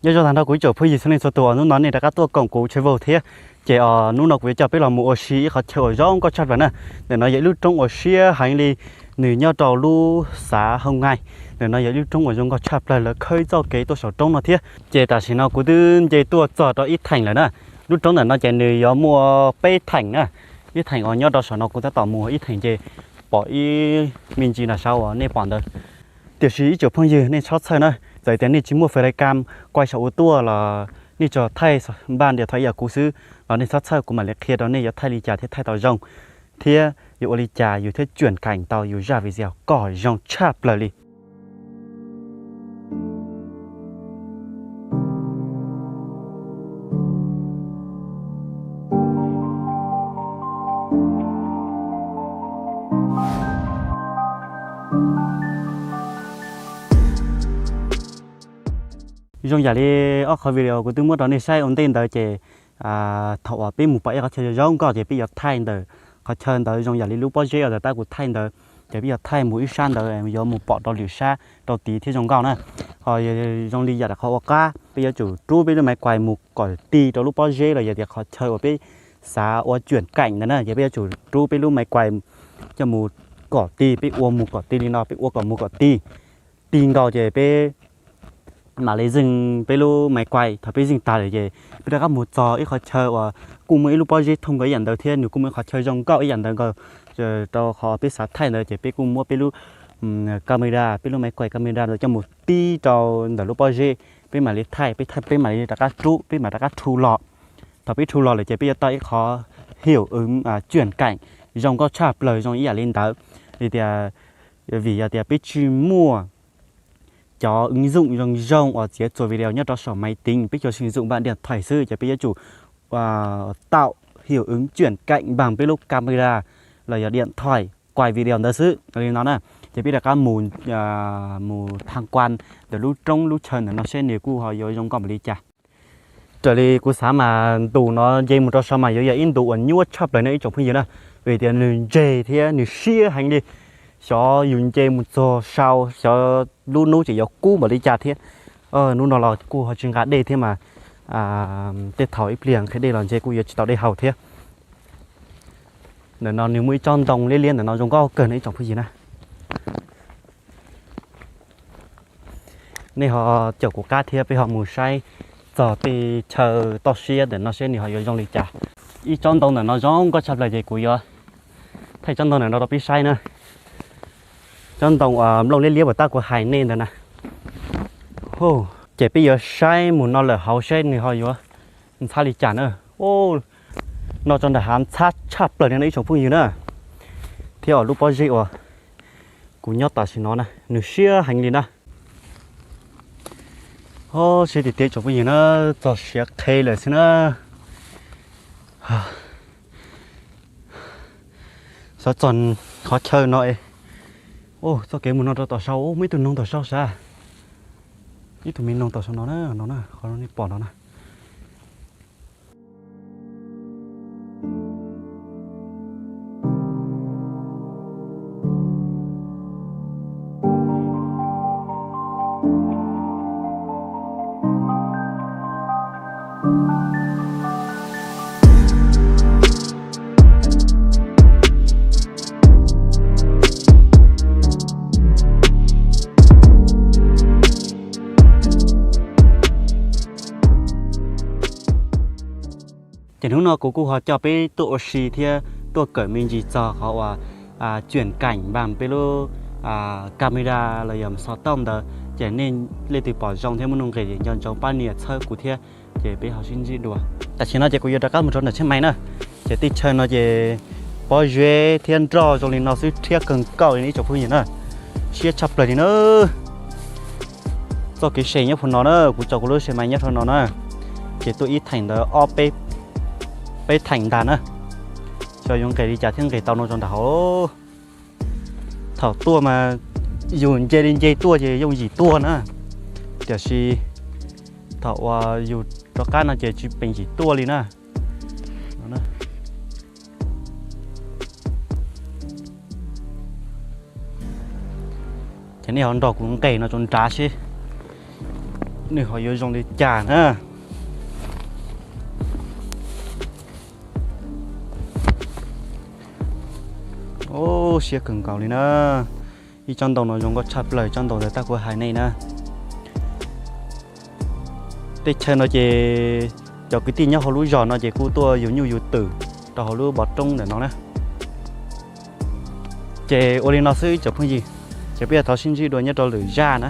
Nyob zoo tag nrho kuv ib tsoom phooj ywg txhua leej txhua tus uas hnub no nej rov qab tuaj koom kuv channel Vauv thiab. Ces hnub no kuv yuav coj peb los mus ua si ib qhov chaw uas zoo nkauj tshaj plaws na. Ntawm no yog ib lub roob uas siab heev li, nws nyob rau lub xav Hoo Ngai. Ntawm no yog ib lub roob uas zoo nkauj tshaj plaws, lawv khawb txoj kev tuaj saum roob no thiab. Ces tam sim no kuv twb nce tuaj txog rau ib theem lawm na. Lub roob ntawm no ces nws yuav muaj peb theem na. Ib theem uas nyob rau saum no kuv tab tom mus, ib theem ces pom ib me ntsis nram saud uas nej pom ntawd. Tiam sis ib tsoom phooj ywg nej txhob txhawj na, txawm tias nej tsis muaj flash cam quay saum ua tuaj los nej tsuas thaij npaj diam thaij yam kuv xwb los nej txhob txhawj, kuv mam li qhia rau nej yuav thaij li cas thiab thaij tau zoo, thiab yuav ua li cas yus thiaj cuam keem tau yus zaj video kom zoo tshaj plaws li. Zoo yam li ob qhov video kuv twb muab rau nej saib ua ntej ntawd ces thaum uas peb mus pom ib qhov chaw zoo nkauj ces peb yuav thaij ntawm qhov chaw ntawd, zoo yam li lub pob zeb uas tab kuv thaij ntawd, ces peb yuav thaij mus ib sab ntawd yuav mus pom rau lwm sab rau tid thiab zoo nkauj na. Ho zoo li yam qhov ua qab peb yuav tsum rub peb lub máy quay mus kom ti rau lub pob zeb los yog tias qhov chaw uas peb xav ua cuam keem ntawd na, ces peb yuav tsum rub peb lub máy quay coj mus kom ti, peb ua mus kom ti li no, peb ua kom mus kom ti, ti nkaus ces peb mam li zeeg peb lub máy quay. Thaum peb zeeg tag lawm ces peb rov qab mus txog ib qhov chaw uas kuj muaj ib lub pob zeb thooj nkaus ib yam ntawd thiab nws kuj muaj ib qhov chaw zoo nkauj ib yam ntawd nkaus rau qhov peb xav thaij ntawd, ces peb kuj muab peb lub camera, peb lub máy quay camera ntawd coj mus tib rau ntawm lub pob zeb, peb mam li thaij, peb thaij peb mam li rov qab rub, peb mam rov qab rhu los. Thaum peb rhu los lawm ces peb yuav tau ib qhov hiệu ứng cuam keem zoo nkauj tshaj plaws, zoo ib yam li ntawd. Vim tias, vim yog tias peb tsis muaj cov ứng dụng zoo zoo uas txiav txuas video nyob rau saum máy tính, peb tsuas sử dụng bản điện thoại xwb, ces peb yuav tsum tạo hiệu ứng cuam keem bằng peb lub camera los yog điện thoại quay video ntawd xwb li no na. Ces peb rov qab mus tham quan ntawm lub roob lub chaw ntawm no seb nws kuj ho yuav zoo nkauj npaum li cas. Raws li kuv xav mas ntu no nce mus rau saud mas yuav yog ib ntu uas nyuaj tshaj plaws no ib tsoom phooj ywg na, vim tias nws ntseg thiab nws siab heev li. Xyov yus nce mus txog saud xyov lub hnub tseem yuav kub npaum li cas thiab. Hnub no los kuj ho tsis nqa dej thiab mas tej thaum ib pliag nqhis dej los ntshe kuj yuav tsis tau dej haus thiab. Ntawm no nws muaj ib tsob ntoo liab liab ntawm no zoo nkauj kawg no ib tsoom phooj ywg na. Nej ho caum kuv qab thiab peb ho mus saib txog tej chaw toj siab ntawm no seb nws ho yuav zoo li cas. Ib tsob ntoo ntawm no zoo nkauj tshaj plaws ces kuv yuav thaij tsob ntoo ntawm no rau peb saib na. Tsob ntoo nplooj liab liab uas tab kuv hais nej ntawd na. Ces peb yuav saib mus no lawm hauv seb nws ho yuav ntxhab li cas na. No rau nram hav ntxhab tshaj plaws li no ib tsoom phooj ywg na. Thiab lub pob zeb uas kuv nyob tam sim no na nws siab heev li na. Siab tiag tiag tsoom phooj ywg na, txog siav qhe lawm xwb na. Xav txog qhov chaw no es, txoj kev mus no rau tom saud muaj ib tug noog tom saud sav. Ib tug me noog tom saud no na, no na, qhov no nej pom no na. Ces hnub no kuv kuj ho coj peb tuaj ua si thiab tuaj kawm me ntsis txog qhov uas cuam keem npam peb lub camera los yog xov tooj ntawd. Ces nej leej twg pom zoo thiab muaj nuj nqis nco ntsoov pab nias txhawb kuv thiab, ces peb ho sib ntsib dua. Tam sim no ces kuv yuav rov qab mus rau nram tsheb mais na. Ces tej chaw no ces pob zeb thiab nroj zoo li no xwb thiab kawg nkaus li ib tsoom phooj ywg na. Siab tshaj plaws li na. Txoj kev se nyob puag no na, kuv tso kuv lub se mais nyob rau no na. Ces tuaj ib theem ntawd ob peb, peb theem ntag na. Xyov yuav nqes li cas thiab nqes tau no rau nram hauv. Thaum tuaj mas yus nce li nce tuaj ces yooj yim tuaj na, tiam sis thaum uas yus rov qab no ces tsis peem yim tuaj li na. Ces nej ho nrog kuv nqes no rau nrad seb Nws ho yuav zoo li cas na. Siab kawg nkaus li na. Ib tsob ntoo no zoo nkauj tshaj plaws, tsob ntoo ntawd tab kuv hais nej na. Teb chaws no ces cov kwv tij nyob hauv lub zos no ces kuj tuaj yug nyuj yug twm rau hauv lub bov roob ntawm no na. Ces ua li no xwb ib tsoom phooj ywg, ces peb yuav thov sib ntsib dua nyob rau lwm zaj na.